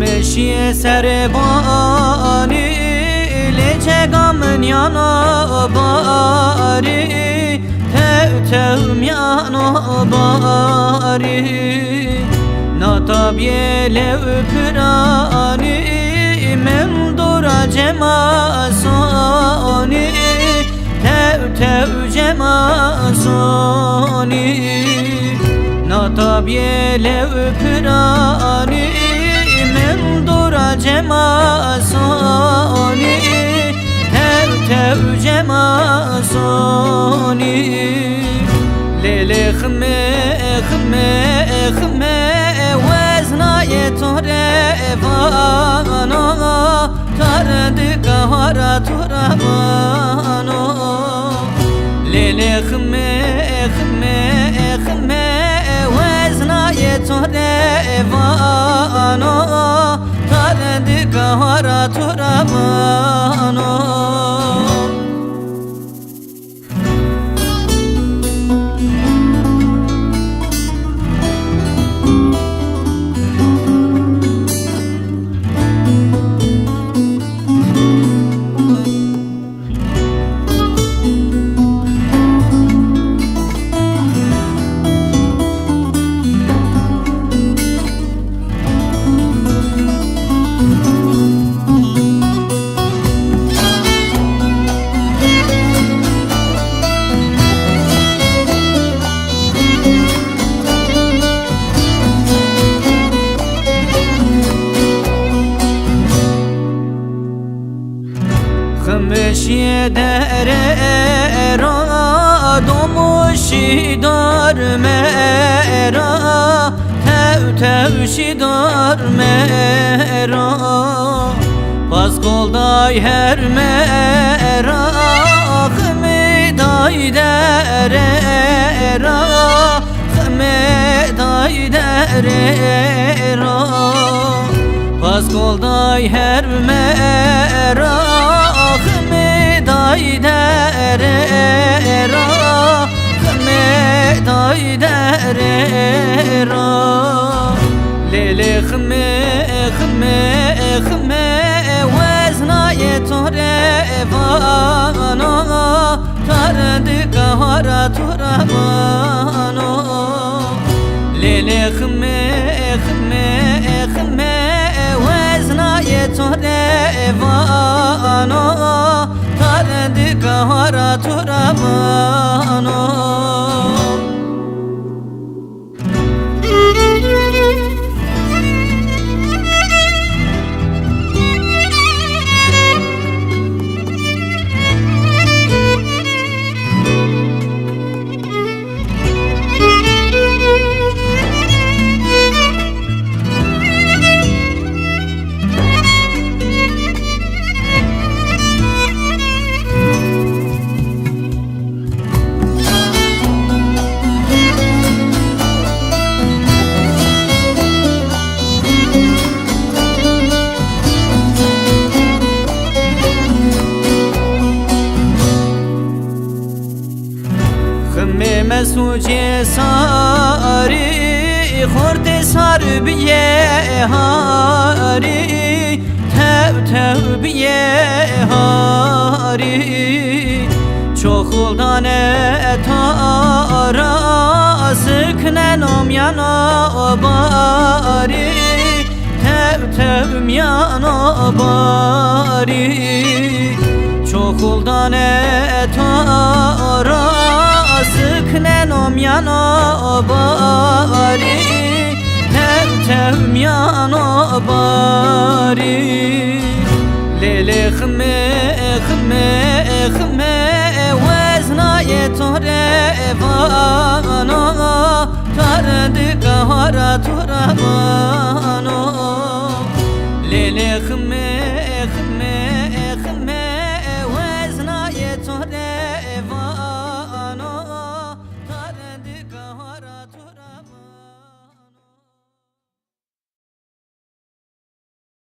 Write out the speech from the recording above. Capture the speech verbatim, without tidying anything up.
Meşiyê serê banî, lê çeka min yana barî, tew tew miyana barî. Natabiyê lew piranî, min dora cema sonî, tew tew cema sonî. Natabiyê lew piranî, min dora cema sonî, tew tew cema sonî. Lêlê ximê, ximê, ximê, weznayê to revana, tar dika hara to revana. Lêlê ximê, ximê, ximê, weznayê to revana, tar dika hara to revana. Ximê şiyê dere ra, domû şî dar me ra, tew tew şî dar me ra. Paskol day her me ra, ximê day dere ra, ximê day dere ra. Paskol day her me ra, ximê day dere ra, ximê day dere ra. Lêlê ximê, ximê, ximê, weznayê to revana, tar dika hara to revana. Lêlê ximê, ximê, ximê, weznayê to revana, tar dika hara to revana. Ximê me sûcê sarî, xortê sar biyê harî, tew tew biyê harî. Çoxul dane tara, sikne nomyana barî, tew tew miyana barî. Çoxul dane tara, sikne nomyana barî, tew tew miyana barî. Lêlê ximê, ximê, ximê, weznayê to revana, tar dika hara to revana. Lêlê ximê, ximê,